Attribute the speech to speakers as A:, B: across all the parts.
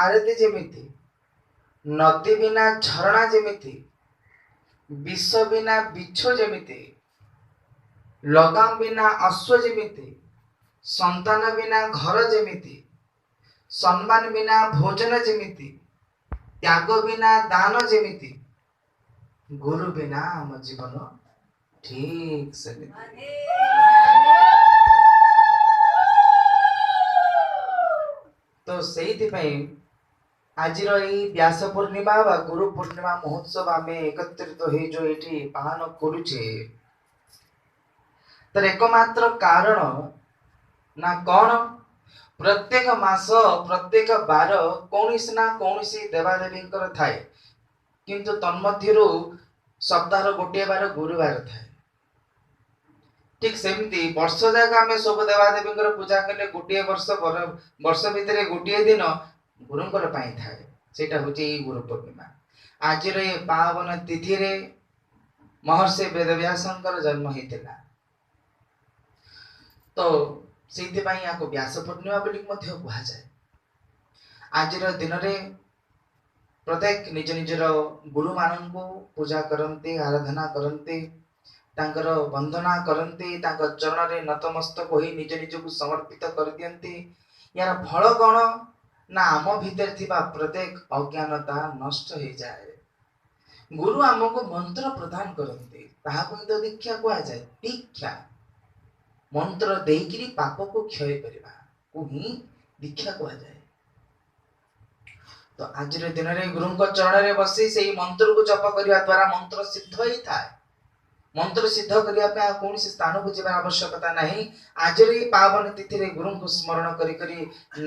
A: ଆରତି ଯେମିତି, ନଦୀ ବିନା ଝରଣା ଯେମିତି, ବିଷ ବିନା ବିଛୁ ଯେମିତି, ଲଗାମ ବିନା ଅଶ୍ୱ ଯେମିତି, ସନ୍ତାନ ବିନା ଘର ଯେମିତି, ସମ୍ମାନ ବିନା ଭୋଜନ ଯେମିତି, ତ୍ୟାଗ ବିନା ଦାନ ଯେମିତି, ଗୁରୁ ବିନା ଆମ ଜୀବନ ଠିକ ସେମିତି। ତ ସେଇଥିପାଇଁ ଆଜିର ଏଇ ବ୍ୟାସ ପୂର୍ଣ୍ଣିମା ବା ଗୁରୁ ପୂର୍ଣ୍ଣିମା ମହୋତ୍ସବ ଆମେ ଏକତ୍ରିତ ହେଇ ଯୋଉ ଏଇଠି ପାଳନ କରୁଛେ, ତାର ଏକମାତ୍ର କାରଣ ନା କଣ? ପ୍ରତ୍ୟେକ ମାସ ପ୍ରତ୍ୟେକ ବାର କୌଣସି ନା କୌଣସି ଦେବାଦେବୀଙ୍କର ଥାଏ, କିନ୍ତୁ ତନ୍ମଧ୍ୟରୁ ସପ୍ତାହର ଗୋଟିଏ ବାର ଗୁରୁବାର ଥାଏ। ଠିକ ସେମିତି ବର୍ଷ ଯାକ ଆମେ ସବୁ ଦେବାଦେବୀଙ୍କର ପୂଜା କଲେ ଗୋଟିଏ ବର୍ଷ ବର୍ଷ ଭିତରେ ଗୋଟିଏ ଦିନ ଗୁରୁଙ୍କର ପାଇଁ ଥାଏ, ସେଇଟା ହଉଛି ଏଇ ଗୁରୁ ପୂର୍ଣ୍ଣିମା। ଆଜିର ଏ ପାବନ ତିଥିରେ ମହର୍ଷି ବେଦବ୍ୟାସଙ୍କର ଜନ୍ମ ହେଇଥିଲା, ତ ସେଇଥିପାଇଁ ୟାକୁ ବ୍ୟାସ ପୂର୍ଣ୍ଣିମା ବୋଲି ମଧ୍ୟ କୁହାଯାଏ। ଆଜିର ଦିନରେ ପ୍ରତ୍ୟେକ ନିଜ ନିଜର ଗୁରୁମାନଙ୍କୁ ପୂଜା କରନ୍ତି, ଆରାଧନା କରନ୍ତି, ତାଙ୍କର ବନ୍ଦନା କରନ୍ତି, ତାଙ୍କ ଚରଣରେ ନତମସ୍ତକ ହୋଇ ନିଜ ନିଜକୁ ସମର୍ପିତ କରିଦିଅନ୍ତି। ୟାର ଫଳ କଣ ନା ଆମ ଭିତରେ ଥିବା ପ୍ରତ୍ୟେକ ଅଜ୍ଞାନତା ନଷ୍ଟ ହେଇଯାଏ। ଗୁରୁ ଆମକୁ ମନ୍ତ୍ର ପ୍ରଦାନ କରନ୍ତି, ତାହାକୁ ହିଁ ତ ଦୀକ୍ଷା କୁହାଯାଏ। ଦୀକ୍ଷା ମନ୍ତ୍ର ଦେଇକିରି ପାପକୁ କ୍ଷୟ କରିବାକୁ ହିଁ ଦୀକ୍ଷା କୁହାଯାଏ। ତ ଆଜିର ଦିନରେ ଗୁରୁଙ୍କ ଚରଣରେ ବସି ସେଇ ମନ୍ତ୍ରକୁ ଜପ କରିବା ଦ୍ୱାରା ମନ୍ତ୍ର ସିଦ୍ଧ ହେଇଥାଏ। ମନ୍ତ୍ର ସିଦ୍ଧ କରିବା ପାଇଁ ଆଉ କୌଣସି ସ୍ଥାନକୁ ଯିବାର ଆବଶ୍ୟକତା ନାହିଁ। ଆଜିର ଏଇ ପାବନ ତିଥିରେ ଗୁରୁଙ୍କୁ ସ୍ମରଣ କରି କରି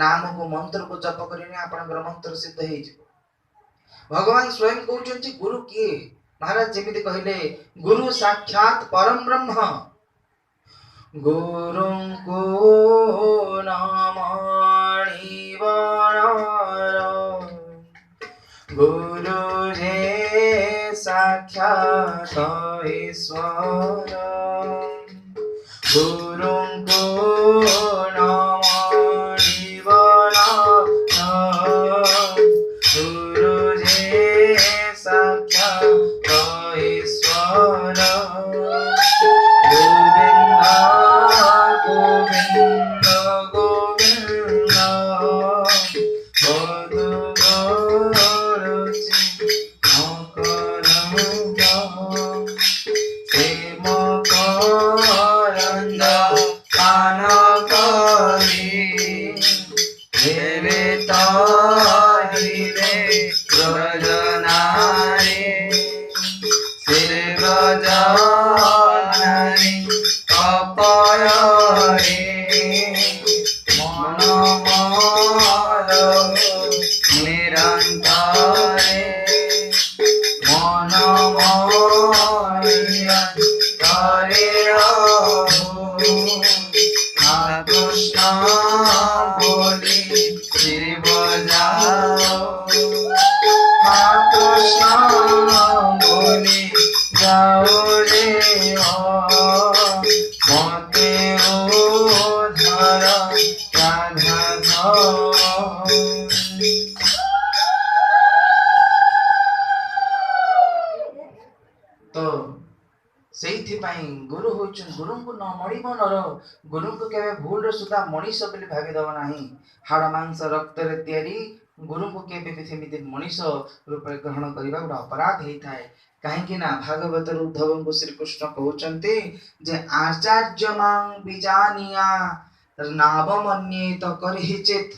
A: ନାମକୁ ମନ୍ତ୍ରକୁ ଜପ କରିନେ ଆପଣଙ୍କର ମନ୍ତ୍ର ସିଦ୍ଧ ହେଇଯିବ। ଭଗବାନ ସ୍ୱୟଂ କହୁଛନ୍ତି ଗୁରୁ କିଏ? ମହାରାଜ ଯେମିତି କହିଲେ ଗୁରୁ ସାକ୍ଷାତ ପରମ ବ୍ରହ୍ମ। ଗୁରୁଙ୍କୁ ନ ମଣିବ ନର, ଗୁରୁ ଯେ ସାକ୍ଷାତ ଈଶ୍ୱର। ଗୁରୁଙ୍କୁ ନ ମଣିବ ନର, ଗୁରୁ ଯେ ସାକ୍ଷାତ ଈଶ୍ୱର। ଗୋବିନ୍ଦ ଗୋବିନ୍ଦ ଗୋବିନ୍ଦ ପଦ ଗଡ଼ୁଛି ମକରନ୍ଦ, ସେ ମକରନ୍ଦ ପାନ କରି ଦେବେ ତରିବେ ବ୍ରଜନାରୀ, ସେ ବ୍ରଜନାରୀ ତପୟରେ ମନ ମୋର ନିରନ୍ତରେ, ମନ ନିରନ୍ତରେ ରହୁ। କୃଷ୍ଣ ବୋଲି ଶିବ ଯାଅ, କୃଷ୍ଣ ବୋଲି ଯାଅ ରେ, ମତେ ଉଦ୍ଧାର ରାଧା। ତ ସେଇଥିପାଇଁ ଗୁରୁ ହଉଛନ୍ତି, ଗୁରୁଙ୍କୁ ନ ମଣିବ ନର। ଗୁରୁଙ୍କୁ କେବେ ଭୁଲରେ ସୁଦ୍ଧା ମଣିଷ ବୋଲି ଭାବିଦବ ନାହିଁ। ହାଡ଼ ମାଂସ ରକ୍ତରେ ତିଆରି ଗୁରୁଙ୍କୁ କେବେ ବି ସେମିତି ମଣିଷ ରୂପରେ ଗ୍ରହଣ କରିବା ଗୋଟେ ଅପରାଧ ହେଇଥାଏ। କାହିଁକି ନା ଭାଗବତର ଉଦ୍ଧବଙ୍କୁ ଶ୍ରୀକୃଷ୍ଣ କହୁଛନ୍ତି ଯେ ଆଚାର୍ଯ୍ୟ ମାଂ ବିଜାନିଆ ନାବମନ୍ୟେତ କରିହିଚିତ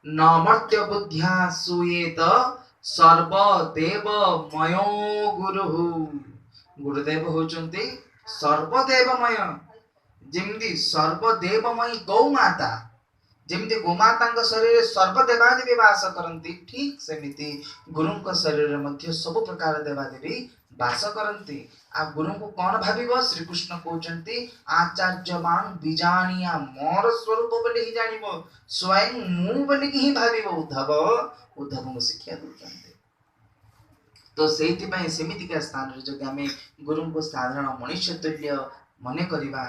A: ନମର୍ତ୍ୟ ବୁଦ୍ଧ୍ୟା ସୁୟେତ ସର୍ବଦେବମୟ ଗୁରୁଃ। ଗୁରୁଦେବ ହଉଛନ୍ତି ସର୍ବଦେବମୟ। ଯେମିତି ସର୍ବଦେବମୟୀ ଗୌମାତା, ଯେମିତି ଗୋମାତାଙ୍କ ଶରୀରରେ ସର୍ବଦେବାଦେବୀ ବାସ କରନ୍ତି, ଠିକ ସେମିତି ଗୁରୁଙ୍କ ଶରୀରରେ ମଧ୍ୟ ସବୁ ପ୍ରକାର ଦେବାଦେବୀ ବାସ କରନ୍ତି। ଆଉ ଗୁରୁଙ୍କୁ କଣ ଭାବିବ? ଶ୍ରୀକୃଷ୍ଣ କହୁଛନ୍ତି ଆଚାର୍ଯ୍ୟ ମାଂ ବିଜାନିଆ, ମୋର ସ୍ୱରୂପ ବୋଲି ହିଁ ଜାଣିବ, ସ୍ୱୟଂ ମୁଁ ବୋଲିକି ହିଁ ଭାବିବ। ଉଦ୍ଧବ ଉଦ୍ଧବଙ୍କୁ ଶିକ୍ଷା ଦଉଛନ୍ତି। ତ ସେଇଥିପାଇଁ ସେମିତିକା ସ୍ଥାନରେ ଯଦି ଆମେ ଗୁରୁଙ୍କୁ ସାଧାରଣ ମଣିଷ ତୁଲ୍ୟ ମନେ କରିବା,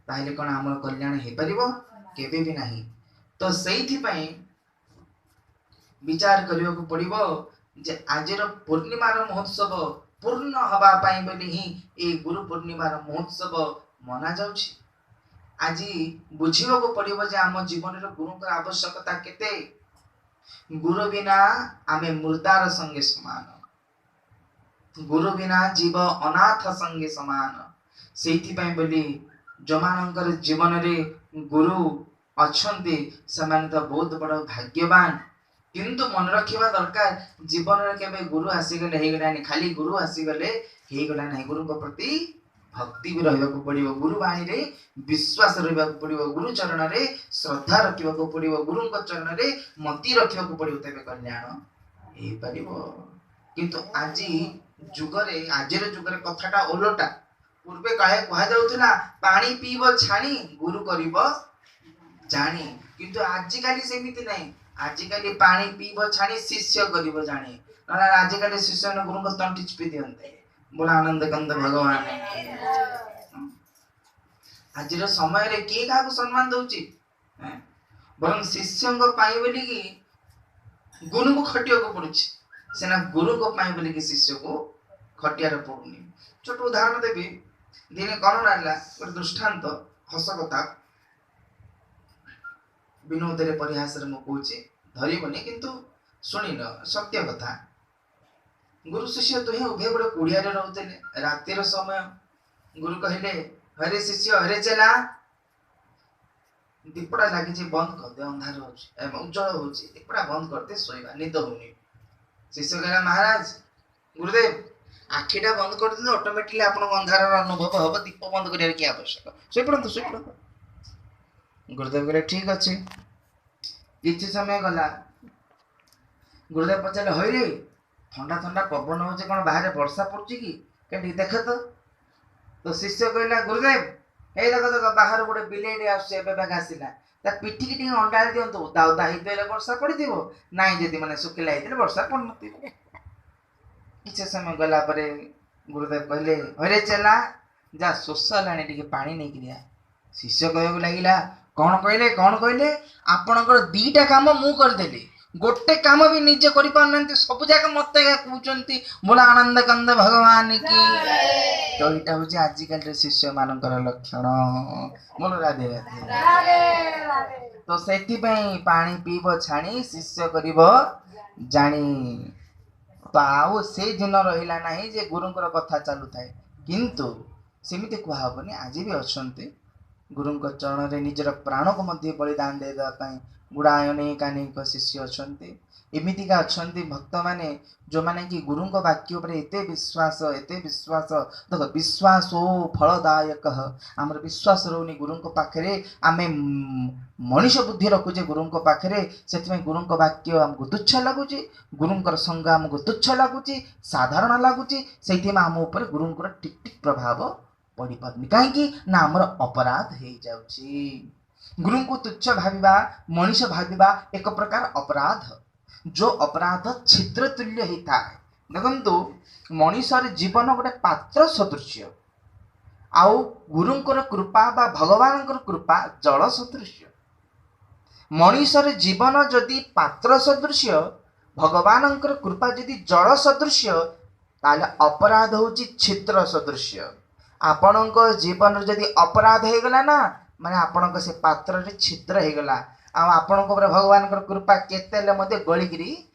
A: ତାହେଲେ କଣ ଆମର କଲ୍ୟାଣ ହେଇପାରିବ? କେବେ ବି ନାହିଁ। ତ ସେଇଥିପାଇଁ ବିଚାର କରିବାକୁ ପଡ଼ିବ ଯେ ଆଜିର ପୂର୍ଣ୍ଣିମାର ମହୋତ୍ସବ ପୂର୍ଣ୍ଣ ହବା ପାଇଁ ବୋଲି ହିଁ ଏଇ ଗୁରୁ ପୂର୍ଣ୍ଣିମାର ମହୋତ୍ସବ ମନାଯାଉଛି। ଆଜି ବୁଝିବାକୁ ପଡ଼ିବ ଯେ ଆମ ଜୀବନରେ ଗୁରୁଙ୍କର ଆବଶ୍ୟକତା କେତେ। ଗୁରୁ ବିନା ଆମେ ମୁର୍ଦାର ସଙ୍ଗେ ସମାନ, ଗୁରୁ ବିନା ଜୀବ ଅନାଥ ସଙ୍ଗେ ସମାନ। ସେଇଥିପାଇଁ ବୋଲି ଯେଉଁମାନଙ୍କର ଜୀବନରେ ଗୁରୁ ଅଛନ୍ତି ସେମାନେ ତ ବହୁତ ବଡ଼ ଭାଗ୍ୟବାନ। କିନ୍ତୁ ମନେ ରଖିବା ଦରକାର, ଜୀବନରେ କେବେ ଗୁରୁ ଆସିଗଲେ ହେଇଗଲାନି, ଖାଲି ଗୁରୁ ଆସିଗଲେ ହେଇଗଲା ନାହିଁ। ଗୁରୁଙ୍କ ପ୍ରତି ଭକ୍ତି ବି ରହିବାକୁ ପଡ଼ିବ, ଗୁରୁବାଣୀରେ ବିଶ୍ୱାସ ରହିବାକୁ ପଡ଼ିବ, ଗୁରୁ ଚରଣରେ ଶ୍ରଦ୍ଧା ରଖିବାକୁ ପଡ଼ିବ, ଗୁରୁଙ୍କ ଚରଣରେ ମତି ରଖିବାକୁ ପଡ଼ିବ, ତେବେ କଲ୍ୟାଣ ହେଇପାରିବ। କିନ୍ତୁ ଆଜି ଯୁଗରେ, ଆଜିର ଯୁଗରେ କଥାଟା ଓଲଟା। ପୂର୍ବେ କାଳେ କୁହାଯାଉଥିଲା ପାଣି ପିଇବ ଛାଣି, ଗୁରୁ କରିବ ଜାଣି। କିନ୍ତୁ ଆଜିକାଲି ସେମିତି ନାହିଁ। ଆଜିକାଲି ପାଣି ପିଇବ ଛାଣି, ଶିଷ୍ୟ କରିବ ଜାଣି। ନହେଲେ ଆଜିକାଲି ଶିଷ୍ୟମାନେ ଗୁରୁଙ୍କ ତଣ୍ଟି ଚିପି ଦିଅନ୍ତି। ବୋଲ ଆନନ୍ଦ କନ୍ଦ ଭଗବାନ। ଆଜିର ସମୟରେ କିଏ କାହାକୁ ସମ୍ମାନ ଦଉଛି? ବରଂ ଶିଷ୍ୟଙ୍କ ପାଇଁ ବୋଲିକି ଗୁରୁଙ୍କୁ ଖଟିବାକୁ ପଡୁଛି, ସିନା ଗୁରୁଙ୍କ ପାଇଁ ବୋଲିକି ଶିଷ୍ୟକୁ ଖଟିବାର ପଡୁନି। ଛୋଟ ଉଦାହରଣ ଦେବି। ଦିନେ କଣ ହେଲା, ଗୋଟେ ଦୃଷ୍ଟାନ୍ତ, ହସ କଥା, ବିନୋଦରେ ପରିହାସରେ ମୁଁ କହୁଛି, ଧରିବନି କିନ୍ତୁ ଶୁଣିନ, ସତ୍ୟ କଥା। ଗୁରୁ ଶିଷ୍ୟ ଦୁହେଁ ଉଭୟ ଗୋଟେ କୁଡ଼ିଆରେ ରହୁଥିଲେ। ରାତିର ସମୟ। ଗୁରୁ କହିଲେ, ହରେ ଶିଷ୍ୟ, ହରେ ଚେଲା, ଦୀପଟା ଲାଗିଛି ବନ୍ଦ କରିଦେ, ଅନ୍ଧାର ହଉଛି, ଉଜ୍ଜଳ ହଉଛି, ଦୀପଟା ବନ୍ଦ କରିଦେ, ଶୋଇବା, ନିଦ ହଉନି। ଶିଷ୍ୟ କହିଲା, ମହାରାଜ ଗୁରୁଦେବ, ଆଖିଟା ବନ୍ଦ କରିଦିଅନ୍ତୁ, ଅଟୋମେଟିକଲି ଆପଣଙ୍କ ଅନ୍ଧାରର ଅନୁଭବ ହବ, ଦୀପ ବନ୍ଦ କରିବାର କି ଆବଶ୍ୟକ, ଶୋଇପଡ଼ନ୍ତୁ ଶୋଇପଡ଼ନ୍ତୁ। ଗୁରୁଦେବ କହିଲେ ଠିକ ଅଛି। କିଛି ସମୟ ଗଲା, ଗୁରୁଦେବ ପଚାରିଲେ, ହଇରେ ଥଣ୍ଡା ଥଣ୍ଡା ପବନ ହଉଛି, କଣ ବାହାରେ ବର୍ଷା ପଡୁଛି କି, କାଇଁ ଟିକେ ଦେଖ ତ। ତ ଶିଷ୍ୟ କହିଲା, ଗୁରୁଦେବ ଏଇ ଦେଖ ଦେଖ, ବାହାରୁ ଗୋଟେ ବିଲେଇଟେ ଆସୁଛି, ଏବେ ଏବେ ଆସିଲା, ତା ପିଠିକି ଟିକେ ଅଣ୍ଡାଳି ଦିଅନ୍ତୁ, ଓଦା ଓଦା ହେଇଥିଲେ ବର୍ଷା ପଡିଥିବ, ନାଇଁ ଯଦି ମାନେ ଶୁଖିଲା ହେଇଥିଲେ ବର୍ଷା ପଡୁନଥିବ। କିଛି ସମୟ ଗଲା ପରେ ଗୁରୁଦେବ କହିଲେ, ହରେ ଚେଲା, ଯା ଶୋଷ ହେଲାଣି, ଟିକେ ପାଣି ନେଇକିରି ଆ। ଶିଷ୍ୟ କହିବାକୁ ଲାଗିଲା, କଣ କହିଲେ କଣ କହିଲେ, ଆପଣଙ୍କର ଦିଟା କାମ ମୁଁ କରିଦେଲି, ଗୋଟେ କାମ ବି ନିଜେ କରିପାରୁନାହାନ୍ତି, ସବୁ ଯାକ ମତେ କହୁଛନ୍ତି। ବୋଲା ଆନନ୍ଦ କନ୍ଦ ଭଗବାନ କି। ତ ଏଇଟା ହଉଛି ଆଜିକାଲିର ଶିଷ୍ୟ ମାନଙ୍କର ଲକ୍ଷଣ। ବୋଲ ରାଧେ ରାଧେ। ତ ସେଥିପାଇଁ ପାଣି ପିଇବ ଛାଣି, ଶିଷ୍ୟ କରିବ ଜାଣି। ତ ଆଉ ସେ ଦିନ ରହିଲା ନାହିଁ ଯେ ଗୁରୁଙ୍କର କଥା ଚାଲୁଥାଏ। କିନ୍ତୁ ସେମିତି କୁହାହବନି, ଆଜି ବି ଅଛନ୍ତି ଗୁରୁଙ୍କ ଚରଣରେ ନିଜର ପ୍ରାଣକୁ ମଧ୍ୟ ବଳିଦାନ ଦେଇଦେବା ପାଇଁ ଗୁଡ଼ାଏ ଅନେକାନେକ ଶିଷ୍ୟ ଅଛନ୍ତି। ଏମିତିକା ଅଛନ୍ତି ଭକ୍ତମାନେ ଯେଉଁମାନେ କି ଗୁରୁଙ୍କ ବାକ୍ୟ ଉପରେ ଏତେ ବିଶ୍ୱାସ, ଏତେ ବିଶ୍ୱାସ। ଦେଖ, ବିଶ୍ୱାସ ଓ ଫଳଦାୟକ। ଆମର ବିଶ୍ୱାସ ରହୁନି ଗୁରୁଙ୍କ ପାଖରେ, ଆମେ ମଣିଷ ବୁଦ୍ଧି ରଖୁଛେ ଗୁରୁଙ୍କ ପାଖରେ, ସେଥିପାଇଁ ଗୁରୁଙ୍କ ବାକ୍ୟ ଆମକୁ ତୁଚ୍ଛ ଲାଗୁଛି, ଗୁରୁଙ୍କର ସଙ୍ଗ ଆମକୁ ତୁଚ୍ଛ ଲାଗୁଛି, ସାଧାରଣ ଲାଗୁଛି। ସେଇଥିପାଇଁ ଆମ ଉପରେ ଗୁରୁଙ୍କର ଠିକ ଠିକ ପ୍ରଭାବ ପଡ଼ିପାରୁନି। କାହିଁକି ନା ଆମର ଅପରାଧ ହେଇଯାଉଛି। ଗୁରୁଙ୍କୁ ତୁଚ୍ଛ ଭାବିବା, ମଣିଷ ଭାବିବା ଏକ ପ୍ରକାର ଅପରାଧ, ଯୋଉ ଅପରାଧ ଛିଦ୍ର ତୁଲ୍ୟ ହେଇଥାଏ। ଦେଖନ୍ତୁ, ମଣିଷର ଜୀବନ ଗୋଟେ ପାତ୍ର ସଦୃଶ୍ୟ, ଆଉ ଗୁରୁଙ୍କର କୃପା ବା ଭଗବାନଙ୍କର କୃପା ଜଳ ସଦୃଶ୍ୟ। ମଣିଷର ଜୀବନ ଯଦି ପାତ୍ର ସଦୃଶ୍ୟ, ଭଗବାନଙ୍କର କୃପା ଯଦି ଜଳ ସଦୃଶ୍ୟ, ତାହେଲେ ଅପରାଧ ହଉଛି ଛିଦ୍ର ସଦୃଶ୍ୟ। ଆପଣଙ୍କ ଜୀବନରେ ଯଦି ଅପରାଧ ହେଇଗଲା ନା, ମାନେ ଆପଣଙ୍କ ସେ ପାତ୍ରରେ ଛିଦ୍ର ହେଇଗଲା, ଆଉ ଆପଣଙ୍କ ଉପରେ ଭଗବାନଙ୍କର କୃପା କେତେ ହେଲେ ମଧ୍ୟ ଗଳିକିରି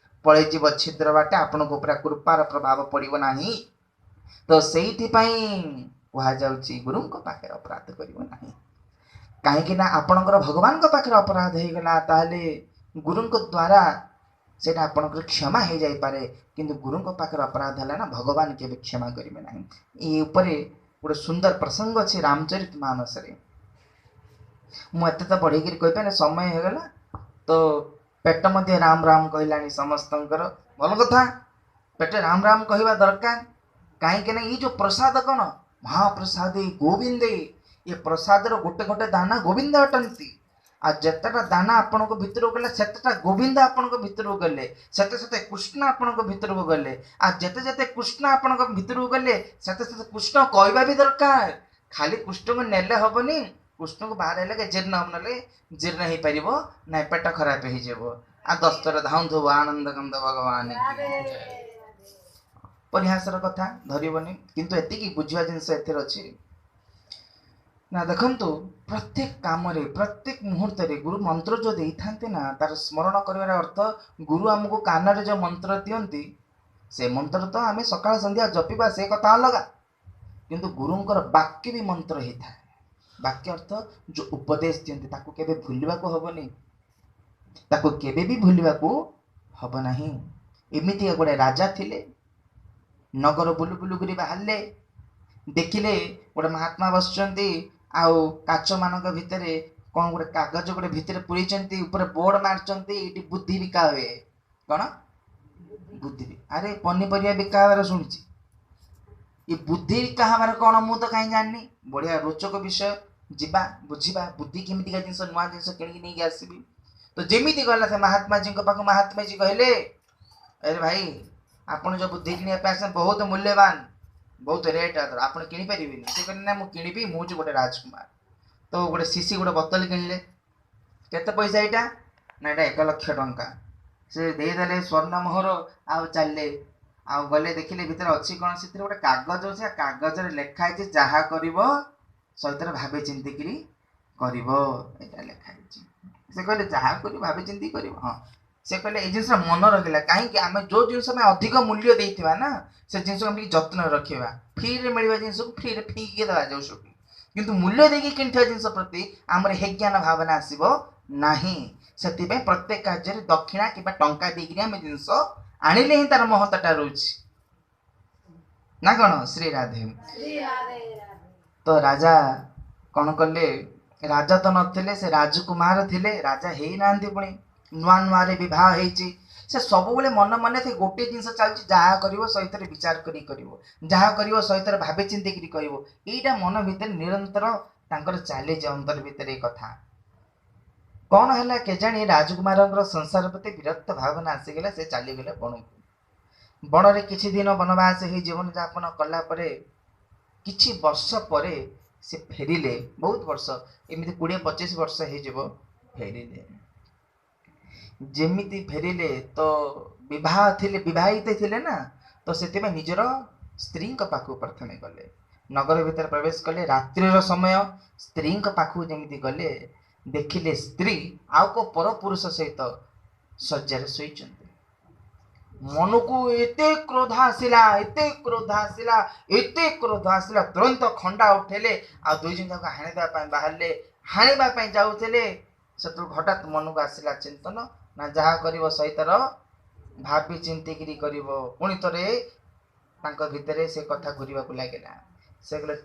A: ପଳେଇଯିବ ଛିଦ୍ର ବାଟେ, ଆପଣଙ୍କ ଉପରେ କୃପାର ପ୍ରଭାବ ପଡ଼ିବ ନାହିଁ। ତ ସେଇଥିପାଇଁ କୁହାଯାଉଛି ଗୁରୁଙ୍କ ପାଖରେ ଅପରାଧ କରିବ ନାହିଁ। କାହିଁକି ନା ଆପଣଙ୍କର ଭଗବାନଙ୍କ ପାଖରେ ଅପରାଧ ହେଇଗଲା, ତାହେଲେ ଗୁରୁଙ୍କ ଦ୍ୱାରା ସେଇଟା ଆପଣଙ୍କର କ୍ଷମା ହେଇଯାଇପାରେ, କିନ୍ତୁ ଗୁରୁଙ୍କ ପାଖରେ ଅପରାଧ ହେଲା ନା, ଭଗବାନ କେବେ କ୍ଷମା କରିବେ ନାହିଁ। ଏଇ ଉପରେ ଗୋଟେ ସୁନ୍ଦର ପ୍ରସଙ୍ଗ ଅଛି ରାମଚରିତ ମାନସରେ। ମୁଁ ଏତେ ତ ବଢ଼େଇକିରି କହିପାରିନି, ସମୟ ହେଇଗଲା। ତ ପେଟ ମଧ୍ୟ ରାମ ରାମ କହିଲାଣି ସମସ୍ତଙ୍କର, ଭଲ କଥା, ପେଟ ରାମ ରାମ କହିବା ଦରକାର। କାହିଁକି ନା ଏଇ ଯୋଉ ପ୍ରସାଦ କଣ, ମହାପ୍ରସାଦେ ଗୋବିନ୍ଦେ, ଏ ପ୍ରସାଦର ଗୋଟେ ଗୋଟେ ଦାନା ଗୋବିନ୍ଦ ଅଟନ୍ତି। ଆଉ ଯେତେଟା ଦାନା ଆପଣଙ୍କ ଭିତରକୁ ଗଲେ, ସେତେଟା ଗୋବିନ୍ଦ ଆପଣଙ୍କ ଭିତରକୁ ଗଲେ, ସେତେ ସେତେ କୃଷ୍ଣ ଆପଣଙ୍କ ଭିତରକୁ ଗଲେ। ଆଉ ଯେତେ ଯେତେ କୃଷ୍ଣ ଆପଣଙ୍କ ଭିତରକୁ ଗଲେ, ସେତେ ସେତେ କୃଷ୍ଣ କହିବା ବି ଦରକାର। ଖାଲି କୃଷ୍ଣଙ୍କୁ ନେଲେ ହବନି, କୃଷ୍ଣଙ୍କୁ ବାହାର ହେଲେ ଜୀର୍ଣ୍ଣ ହବ, ନହେଲେ ଜୀର୍ଣ୍ଣ ହେଇପାରିବ ନାଇଁ, ପେଟ ଖରାପ ହେଇଯିବ। ଆଉ 10 ଥର ଧାଉଁଥିବ ଆନନ୍ଦ କନ୍ଦ ଭଗବାନ କି। ପରିହାସର କଥା ଧରିବନି, କିନ୍ତୁ ଏତିକି ବୁଝିବା ଜିନିଷ ଏଥିରେ ଅଛି ନା। ଦେଖନ୍ତୁ, ପ୍ରତ୍ୟେକ କାମରେ ପ୍ରତ୍ୟେକ ମୁହୂର୍ତ୍ତରେ ଗୁରୁ ମନ୍ତ୍ର ଯେଉଁ ଦେଇଥାନ୍ତି ନା, ତାର ସ୍ମରଣ କରିବାର ଅର୍ଥ ଗୁରୁ ଆମକୁ କାନରେ ଯେଉଁ ମନ୍ତ୍ର ଦିଅନ୍ତି ସେ ମନ୍ତ୍ର ତ ଆମେ ସକାଳ ସନ୍ଧ୍ୟା ଜପିବା, ସେ କଥା ଅଲଗା, କିନ୍ତୁ ଗୁରୁଙ୍କର ବାକ୍ୟ ବି ମନ୍ତ୍ର ହେଇଥାଏ। ବାକ୍ୟ ଅର୍ଥ ଯେଉଁ ଉପଦେଶ ଦିଅନ୍ତି ତାକୁ କେବେ ଭୁଲିବାକୁ ହବନି, ତାକୁ କେବେ ବି ଭୁଲିବାକୁ ହବ ନାହିଁ। ଏମିତି ଗୋଟେ ରାଜା ଥିଲେ, ନଗର ବୁଲୁ ବୁଲୁ କରି ବାହାରିଲେ, ଦେଖିଲେ ଗୋଟେ ମହାତ୍ମା ବସିଛନ୍ତି ଆଉ କାଚ ମାନଙ୍କ ଭିତରେ କ'ଣ ଗୋଟେ କାଗଜ ଗୋଟେ ଭିତରେ ପୁରେଇଛନ୍ତି, ଉପରେ ବୋର୍ଡ ମାରିଛନ୍ତି, ଏଇଠି ବୁଦ୍ଧି ବିକା ହୁଏ। କ'ଣ ବୁଦ୍ଧି? ଆରେ ପନିପରିବା ବିକା ହେବାର ଶୁଣିଛି, ଏ ବୁଦ୍ଧି ବିକା ହେବାର କ'ଣ ମୁଁ ତ କାହିଁ ଜାଣିନି। ବଢ଼ିଆ ରୋଚକ ବିଷୟ, ଯିବା ବୁଝିବା ବୁଦ୍ଧି କେମିତିକା ଜିନିଷ, ନୂଆ ଜିନିଷ କିଣିକି ନେଇକି ଆସିବି। ତ ଯେମିତି ଗଲା ସେ ମହାତ୍ମାଜୀଙ୍କ ପାଖକୁ, ମହାତ୍ମାଜୀ କହିଲେ, ଆରେ ଭାଇ, ଆପଣ ଯେଉଁ ବୁଦ୍ଧି କିଣିବା ପାଇଁ ଆସିଛନ୍ତି ବହୁତ ମୂଲ୍ୟବାନ, ବହୁତ ରେଟ୍, ଆପଣ କିଣିପାରିବେନି। ସେ କହିଲେ, ନା ମୁଁ କିଣିବି, ମୁଁ ହେଉଛି ଗୋଟେ ରାଜକୁମାର। ତ ଗୋଟେ ଶିଶି ଗୋଟେ ବୋତଲ କିଣିଲେ। କେତେ ପଇସା ଏଇଟା? ନା ଏଇଟା 1 ଲକ୍ଷ ଟଙ୍କା। ସେ ଦେଇଦେଲେ ସ୍ୱର୍ଣ୍ଣ ମୋହର ଆଉ ଚାଲିଲେ। ଆଉ ଗଲେ, ଦେଖିଲେ ଭିତରେ ଅଛି କ'ଣ, ସେଥିରେ ଗୋଟେ କାଗଜ ଅଛି। କାଗଜରେ ଲେଖା ହେଇଛି, ଯାହା କରିବ ସହିତରେ ଭାବି ଚିନ୍ତିକିରି କରିବ, ଏଇଟା ଲେଖା ହେଇଛି। ସେ କହିଲେ, ଯାହା କରିବ ଭାବି ଚିନ୍ତି କରିବ? ହଁ। ସେ କହିଲେ, ଏଇ ଜିନିଷଟା ମନ ରଖିଲା। କାହିଁକି? ଆମେ ଯେଉଁ ଜିନିଷ ପାଇଁ ଅଧିକ ମୂଲ୍ୟ ଦେଇଥିବା ନା, ସେ ଜିନିଷକୁ ଆମେ ଟିକେ ଯତ୍ନରେ ରଖିବା। ଫ୍ରିରେ ମିଳିବା ଜିନିଷକୁ ଫ୍ରିରେ ଫିଙ୍ଗିକି ଦେବା ଯାଉ ସବୁ, କିନ୍ତୁ ମୂଲ୍ୟ ଦେଇକି କିଣିଥିବା ଜିନିଷ ପ୍ରତି ଆମର ହେଜ୍ଞାନ ଭାବନା ଆସିବ ନାହିଁ। ସେଥିପାଇଁ ପ୍ରତ୍ୟେକ କାର୍ଯ୍ୟରେ ଦକ୍ଷିଣା କିମ୍ବା ଟଙ୍କା ଦେଇକିରି ଆମେ ଜିନିଷ ଆଣିଲେ ହିଁ ତାର ମହତ୍ଵଟା ରହୁଛି ନା କ'ଣ? ଶ୍ରୀ ରାଧେ। ତ ରାଜା କ'ଣ କଲେ? ରାଜା ତ ନଥିଲେ, ସେ ରାଜକୁମାର ଥିଲେ, ରାଜା ହେଇନାହାନ୍ତି, ପୁଣି ନୂଆ ନୂଆରେ ବିବାହ ହେଇଛି। ସେ ସବୁବେଳେ ମନେ ମନେ ସେ ଗୋଟିଏ ଜିନିଷ ଚାଲିଛି, ଯାହା କରିବ ସହିତରେ ବିଚାର କରି କରିବ, ଯାହା କରିବ ସହିତରେ ଭାବି ଚିନ୍ତିକିରି କରିବ। ଏଇଟା ମନ ଭିତରେ ନିରନ୍ତର ତାଙ୍କର ଚାଲିଛି ଅନ୍ତର ଭିତରେ ଏଇ କଥା। କ'ଣ ହେଲା କେଜାଣି, ରାଜକୁମାରଙ୍କର ସଂସାର ପ୍ରତି ବିରକ୍ତ ଭାବନା ଆସିଗଲା। ସେ ଚାଲିଗଲେ ବଣକୁ। ବଣରେ କିଛି ଦିନ ବନବାସ ହେଇ ଜୀବନଯାପନ କଲା ପରେ କିଛି ବର୍ଷ ପରେ ସେ ଫେରିଲେ। ବହୁତ ବର୍ଷ, ଏମିତି 20-25 ବର୍ଷ ହେଇଯିବ ଫେରିଲେ। ଯେମିତି ଫେରିଲେ ତ ବିବାହ ଥିଲେ, ବିବାହିତ ଥିଲେ ନା, ତ ସେଥିପାଇଁ ନିଜର ସ୍ତ୍ରୀଙ୍କ ପାଖକୁ ପ୍ରଥମେ ଗଲେ। ନଗର ଭିତରେ ପ୍ରବେଶ କଲେ, ରାତ୍ରିର ସମୟ। ସ୍ତ୍ରୀଙ୍କ ପାଖକୁ ଯେମିତି ଗଲେ, ଦେଖିଲେ ସ୍ତ୍ରୀ ଆଉ କୋଉ ପରପୁରୁଷ ସହିତ ଶଯ୍ୟାରେ ଶୋଇଛନ୍ତି। ମନକୁ ଏତେ କ୍ରୋଧ ଆସିଲା, ଏତେ କ୍ରୋଧ ଆସିଲା, ଏତେ କ୍ରୋଧ ଆସିଲା, ତୁରନ୍ତ ଖଣ୍ଡା ଉଠେଇଲେ ଆଉ ଦୁଇ ଜଣ ଯାକ ହାଣିଦେବା ପାଇଁ ବାହାରିଲେ। ହାଣିବା ପାଇଁ ଯାଉଥିଲେ, ସେତେବେଳକୁ ହଠାତ୍ ମନକୁ ଆସିଲା ଚିନ୍ତନ ନା, ଯାହା କରିବ ସହିତର ଭାବି ଚିନ୍ତିକିରି କରିବ। ପୁଣି ଥରେ ତାଙ୍କ ଭିତରେ ସେ କଥା ଘୁରିବାକୁ ଲାଗିଲା। ସେ କହିଲେ